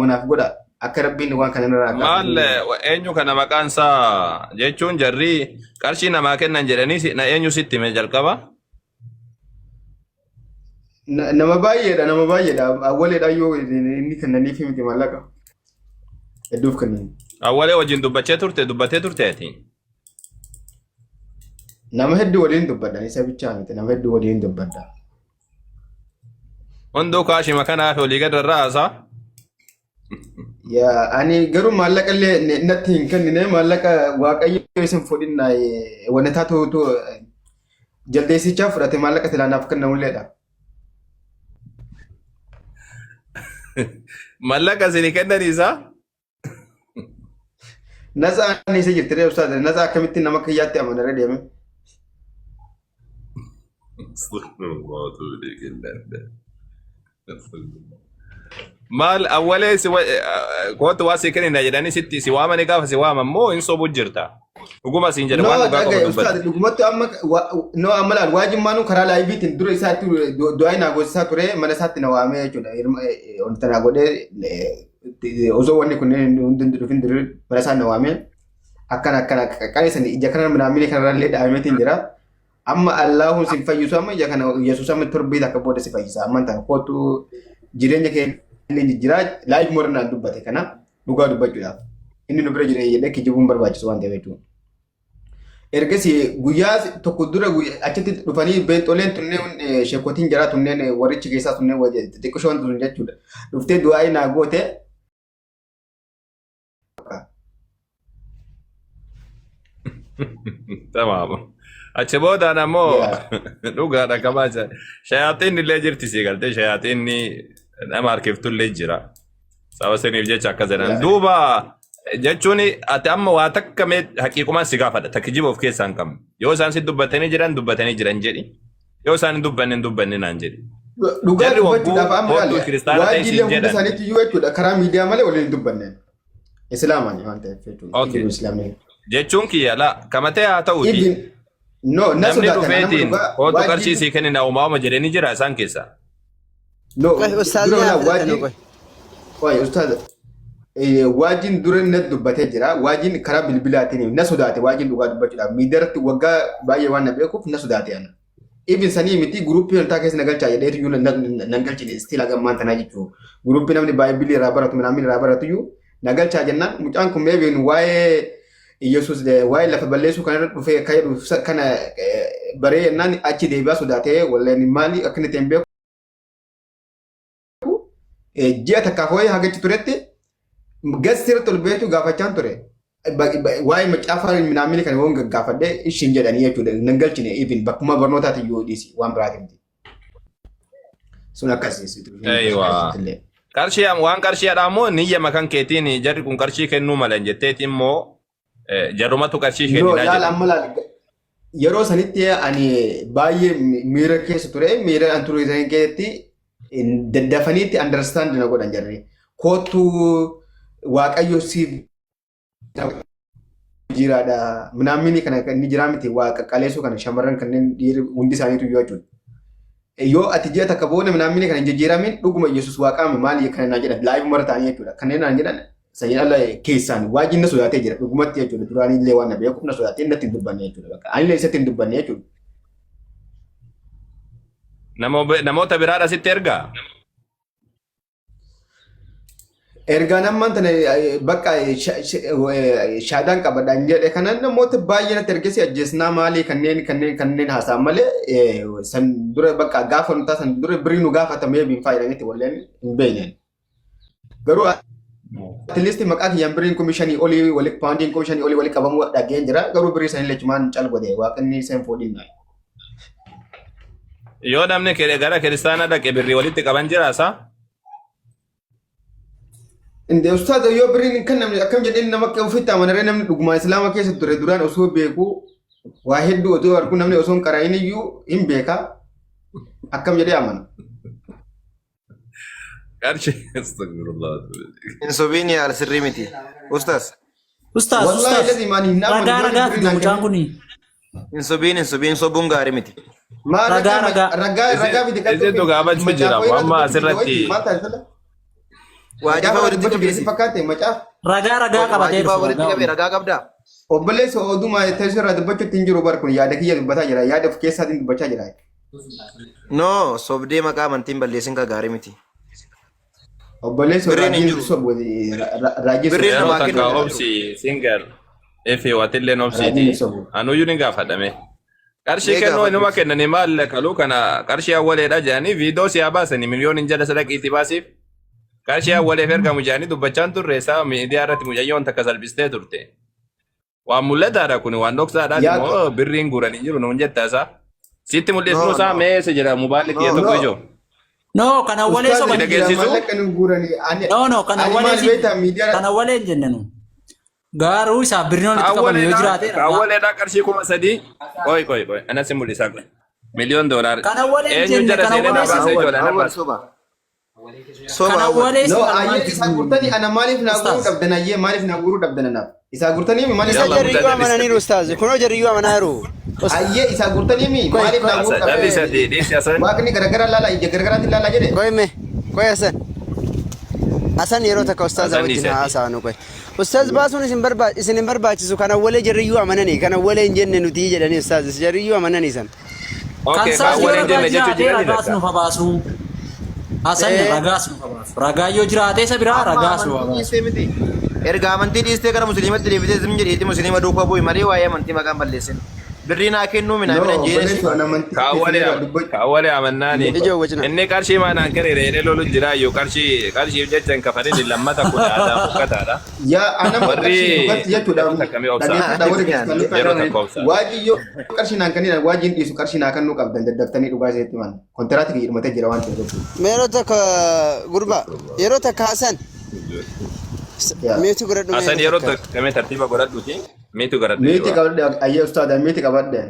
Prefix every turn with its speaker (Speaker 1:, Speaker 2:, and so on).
Speaker 1: Du'aamanaaf godha. Akka rabbiin waan kana irraa kaasu.
Speaker 2: Maal eenyu kana maqaan isaa jechuun jarri qarshii namaa kennan jedhanii na eenyu sitti hime jalqaba?
Speaker 1: Nama baay'eedha nama baay'eedha. Awwaleedha yoo inni kennaniif miti maallaqa. Hedduuf kennan.
Speaker 2: Awwalee wajjin dubbachee turte dubbatee turte ati?
Speaker 1: Nama hedduu waliin dubbadha. Isa bichaa miti nama hedduu waliin dubbadha.
Speaker 2: Hunduu kaashima kanaaf olii gad rarraasaa.
Speaker 1: Yaa ani garuu maallaqa illee natti hin kennine maallaqa waaqayyo isin fudhinna wanta tuutu jaldeessichaa fudhate maallaqa silaa naaf kennamulleedha.
Speaker 2: Maallaqa isin kennan isaa?
Speaker 1: Natsaa ani isa jirti ree ustaaz natsaa akkamittiin nama kiyyaatti amanaree deeme.
Speaker 2: Maal awwalee si kootu waa si kennina jedhanii sitti si waamanii gaafa si waaman moo hin sobu jirta. Dhuguma siin jedhe
Speaker 1: No,
Speaker 2: waan dhugaa qofa
Speaker 1: dhagaye
Speaker 2: dubbadhu.
Speaker 1: ustaaz dhugumatti amma no amma laal waajimmaanuu karaa laayiviitiin dura isaatti du'aa naa goosisaa ture mana isaatti na waamee jechuudha. Wanta naa godhee osoo wanni kunneen hundi hin dhufin dura mana isaa na waamee akkana akkana qaqqalee ija kana minaamini kanarrallee dhaabameetiin jira. Amma Allaahuun sin fayyisu amma ija kana Yesuus amma torbii takka booda si fayyisa. Amma tana kootu jireenya kee illee jijjiiraa laayif mornaan dubbate kana dhugaa dubbachuudhaaf. Inni nu bira jira jedhee kijibuun barbaachisu waan ta'eef jechuudha. Ergasii guyyaa tokko dura achitti dhufanii beenxoleen tunneen sheekotiin jaraa tunneen warrichi keessaa tunneen xixiqqishoon tun jechuudha. Dhuftee du'aa'ii naa goote.
Speaker 2: Tamaam. Achi boodaan ammoo dhugaadha kabaja. Shayaaxiinni illee jirti sii galtee shayaaxiinni nama harkiftu illee jira. Saba saniif jecha akkas jedhan. Duuba jechuun ati amma waa takka mee haqiiqumaan si gaafadha. Takka kijiba of keessaa hin qabne. Yoo isaan si dubbatanii jiran dubbatanii jiran jedhi. Yoo isaan hin dubbanne hin dubbanne naan jedhi.
Speaker 1: Dhugaa
Speaker 2: Jarri wagguu
Speaker 1: dubbachuudhaaf amma
Speaker 2: koottuu
Speaker 1: laali
Speaker 2: kiristaana ta'e
Speaker 1: waajiilee
Speaker 2: siin
Speaker 1: hunda
Speaker 2: jedhan.
Speaker 1: isaaniitti iyyuu jechuudha karaa miidiyaa malee waliin hin dubbanne. Islaamaan waan ta'eef jechuudha.
Speaker 2: Okay.
Speaker 1: Kijibu islaamni.
Speaker 2: Jechuun kiyya laa kamatee haa ta'uti.
Speaker 1: Ibn no na
Speaker 2: Namni
Speaker 1: sodaatan nama
Speaker 2: dhufeetiin
Speaker 1: dhugaa
Speaker 2: kootu qarshii
Speaker 1: waajiin
Speaker 2: sii kennina uumaama jedhanii jira isaan keessaa.
Speaker 1: no
Speaker 3: Qoy ustaazni
Speaker 1: dura
Speaker 3: haa
Speaker 1: laa
Speaker 3: fudhatanu
Speaker 1: waajiin
Speaker 3: qoy.
Speaker 1: qoy ustaaza waajiin dura na dubbatee jira waajiin karaa bilbilaatiin na sodaate waajiin dhugaa dubbachuudhaaf miidiyaa irratti waggaa baay'ee waan na beekuuf na sodaate ana. Even sanii miti guruppii wantaa keessa na galchaa jedheetu iyyuu nan galchine still haga ammaan tanaa jechuudha. Guruppii namni baay'ibilii irraa baratu minaamin irraa baratu iyyuu na galchaa jennaan mucaan kun meebiin waa'ee Iyyasuus waa'ee lafa balleessuu kanarra dhufee akka jedhu kana baree jennaan achi deebi'aa sodaatee walleen maali akka inni ta'e hin beeku. Ji'a takkaaf wayii haga achi turetti gasti irratti ol beektu gaafachaan ture. Waa'ee macaafa minaamini kana yoon gaggaafadhe ishiin jedhanii jechuudha. Nan galchine even bakkuma barnootaati iyyuu dhiisi waan biraati miti. Sun akkasii.
Speaker 2: Eeywa. Qarshii waan qarshii hadhaa immoo niyya makan keetiin jarri kun qarshii kennuu malan jetteeti immoo jarrumatu qarshii
Speaker 1: No,
Speaker 2: kenninaa
Speaker 1: laal
Speaker 2: jedhan.
Speaker 1: amma laal yeroo sanitti ani baay'ee miira keessa ture miira an ture san keessatti daddafaniitti understand na godhan jarri. Koottu waaqayyo siif jiraadha. Minaamini kana kan inni jiraa miti waa qaqqaleessuu kana shamarran kanneen dhiirri hundi isaaniitu iyyuu jechuudha. Yoo ati ji'a takka booda minaamini kana hin jijjiiramin dhuguma Yesuus waaqaame maali kana naan jedhan laayif mara ta'anii jechuudha. Kanneen naan jedhan sanyiin alla keessaan waajiin na sodaatee jira dhugumatti jechuudha. Duraanii illee waan na beekuuf na sodaatee natti hin dubbanne jechuudha. Bakka ani illee isatti hin dubbanne jechuudha.
Speaker 2: Namoota biraadha sitti ergaa?
Speaker 1: Ergaan ammaan tana bakka shaadaan qabadhaan jedhe kana namoota baay'ee natti ergesi ajjeesnaa maalii kanneen kanneen kanneen haasa'an malee san dura bakka gaafa nutaa san dura birrii nu gaafatamee bin faayidanitti walleen hin beekne. Garuu at least maqaa kiyyaan birriin 5000 olii wali paawundiin 5000 olii wali qabamuu dhageen jira garuu birrii sanillee cumaan cal godhe waaqni isaan fuudhin.
Speaker 2: Yoo namni gara kiristaanaa dhaqe birrii walitti qaban jira isaa?
Speaker 1: Inde ustaaza yoo birriin hin kennamne akkam jedheen nama akka ofitti amanaree namni dhugumaan islaama keessa ture duraan osoo beeku waa hedduu otoo arguu namni osoo hin qara'in iyyuu hin beeka akkam jedhee amana.
Speaker 2: Qarshii astagfirullah.
Speaker 4: Hin sobiin yaala sirrii miti. Ustaas.
Speaker 5: Ustaaz,
Speaker 1: Wallahi
Speaker 5: ustaaz.
Speaker 1: lazim ani hin amanu
Speaker 5: Ragaa
Speaker 1: yoo
Speaker 5: ragaa
Speaker 1: birriin
Speaker 5: fide
Speaker 1: naan
Speaker 5: mucaan
Speaker 1: kennin.
Speaker 5: kuni.
Speaker 4: Hin sobiin hin sobiin sobuun gaarii miti.
Speaker 1: Maa
Speaker 5: Ragaa
Speaker 1: ragaa
Speaker 5: ragaa.
Speaker 1: ragaa ragaa fide
Speaker 2: Isintu gaafachuu jira
Speaker 1: macaafa irraa
Speaker 2: amma
Speaker 1: dubbachuu fide
Speaker 2: asirratti
Speaker 1: wayii maal taasisa?
Speaker 4: Waajibaa
Speaker 1: Macaafa
Speaker 4: walitti
Speaker 1: dubbachuu
Speaker 4: qabeesi.
Speaker 1: keessi fakkaate macaafa.
Speaker 3: Ragaa ragaa qabatee
Speaker 4: Waajibaa
Speaker 3: dhufu
Speaker 4: walitti
Speaker 3: ragaa
Speaker 4: qabee ragaa qabdaa?
Speaker 1: Obboleessa oduma teessoo irraa dubbachuutti hin jiru bar kun yaada kiyya dubbataa jira. Yaada of keessaatiin dubbachaa jira.
Speaker 4: No, sobdee maqaa amantiin balleessin ka gaarii miti.
Speaker 1: Obboleessa
Speaker 4: Birriin hin
Speaker 1: raajiin
Speaker 4: jiru.
Speaker 1: sobu raajii
Speaker 4: Birriin
Speaker 1: sobu.
Speaker 2: Yeroo
Speaker 4: namaa
Speaker 2: takka
Speaker 4: kennu.
Speaker 2: obsi single efi watilleen obsiiti.
Speaker 1: Raajiin sobu.
Speaker 2: Anuyyuu ni gaafadhame. Qarshii
Speaker 4: Mee
Speaker 2: kennuu
Speaker 4: gaafadhu.
Speaker 2: inuma kennanii maal kaluu kana qarshii awwaleedha jedhanii viidiyoo siyaa baasanii miliyoon jala sadaqiitti baasiif. Qarshii awwaleef ergamu jedhanii dubbachaan turre isaa miidiyaa irratti mucayyoon takka salphistee turte. Waan mul'ataadha kun waan dhoksaadha
Speaker 1: Yaa
Speaker 2: immoo birriin guuranii jiru nuun jetta isaa. Sitti mul'isnu
Speaker 4: No,
Speaker 2: isaa
Speaker 4: no.
Speaker 2: meese jedha mobaalli kiyya
Speaker 4: No.
Speaker 2: tokko
Speaker 1: No.
Speaker 2: ijoo.
Speaker 3: No, kana walee
Speaker 1: Ustaaz
Speaker 3: soban.
Speaker 1: jira
Speaker 2: Dhageessisu?
Speaker 1: maallaqa nu guuranii. Ani
Speaker 3: No, no, kana
Speaker 1: ani
Speaker 3: walee
Speaker 1: maal beektaa miidiyaa
Speaker 3: kana walee hin jenne nu. Garuu isaaf birriin walitti qabame yoo jiraate ragaa.
Speaker 2: Awwaleedha qarshii 3000. Qoy qoy qoy anas si mul'isaa qoy. Miliyoon doolaar.
Speaker 3: Kana walee hin
Speaker 2: Eenyu
Speaker 3: jenne
Speaker 2: jala
Speaker 3: kana
Speaker 2: seenee
Speaker 3: walee
Speaker 2: na baasa
Speaker 3: si
Speaker 2: ijoollee na
Speaker 4: Awwal
Speaker 2: baasa.
Speaker 4: soba. Soba
Speaker 3: kana
Speaker 4: awwal.
Speaker 3: walee si
Speaker 1: No,
Speaker 3: qalmaa
Speaker 1: ayyee isaa
Speaker 3: jiru.
Speaker 1: gurtanii ana maaliif naa guuruu
Speaker 3: Ustaaz.
Speaker 1: dhabdan ayyee maaliif naa guuruu dhabdan anaaf? Isaa gurtanii mi maaliif
Speaker 5: Isa
Speaker 1: naa
Speaker 2: Yalla
Speaker 1: guuruu
Speaker 5: jarriyyuu
Speaker 2: mucaa
Speaker 1: dhabdan?
Speaker 5: amananiiru ustaaz. Kunoo jarriyyuu amanaa jiru.
Speaker 1: Ayyee isaa gurtanii mi
Speaker 5: Qoy
Speaker 1: maaliif
Speaker 5: qoy
Speaker 1: naa guuruu
Speaker 2: Asa
Speaker 1: dhabdan?
Speaker 2: dhalli sadii dhiisi asan.
Speaker 1: Waaqni garagara laala ija garagaraatiin laala jedhe.
Speaker 5: Qoy mee qoy Hasan. Hasan yeroo takka ustaaza
Speaker 2: Hasan
Speaker 5: wajjin
Speaker 2: dhiisi ati.
Speaker 5: haasa'anu qoy. Ustaaz baasuun isin barba isin hin barbaachisu kana walee jarriyyuu amananii kana walee hin jenne nuti jedhanii ustaaz jarriyyuu amananii san.
Speaker 3: Kan
Speaker 2: Okay,
Speaker 3: isaas yoo
Speaker 2: kaawwalee hin
Speaker 3: ragaa
Speaker 2: jenne jechuu
Speaker 3: jiraate
Speaker 2: jirani
Speaker 3: ragaas
Speaker 2: lakka.
Speaker 3: nuuf habaasu. Hasan
Speaker 5: Eh.
Speaker 3: ragaas nuuf habaasu. Ragaa yoo jiraate isa biraa
Speaker 4: Amma
Speaker 3: ragaas nuuf
Speaker 4: amantii
Speaker 3: habaasu.
Speaker 4: dhiistee miti. Erga amantii dhiistee gara musliimatti deebitee zim jedhiiti musliima duukaa bu'i malee waa'ee amantii maqaan balleessin. Birrii naa kennuu
Speaker 1: No,
Speaker 4: minaa mina jeenesi.
Speaker 1: obboleessa ana amantii keessanirraa dubbachuu.
Speaker 2: Kaawwalee amannaani.
Speaker 5: Ijoo wajjina.
Speaker 2: Inni qarshii maanaan kariire jedhee lolu jiraayyuu qarshii qarshiif jecha hin kafalin lammata kun aadaa fokkataadha.
Speaker 1: Yaa anama
Speaker 2: Warri
Speaker 1: qarshii dhugatti jechuudha.
Speaker 2: yeroo takka mee obsaa.
Speaker 1: Dhaggeeffadhaa warri kiristaanota
Speaker 2: Yeroo takka obsaa.
Speaker 1: waajii yoo qarshii naan kennina waajiin dhiisu qarshii naa kennuu qabdan daddaftanii dhugaa isheetti man. Kontiraati kiyya dhumatee jira waan ta'eef jechuudha.
Speaker 5: Mee yeroo takka gurbaa yeroo takka Hasan
Speaker 1: Yaa.
Speaker 5: meetu godhadhu mee
Speaker 2: Hasan
Speaker 5: yeroo
Speaker 2: yeroo
Speaker 5: takka.
Speaker 2: takka mee tartiiba godhadhuuti miitu godhadhu
Speaker 1: Meetii
Speaker 2: jiru.
Speaker 1: qabadhe ayyee ustaadha meetii qabadhe.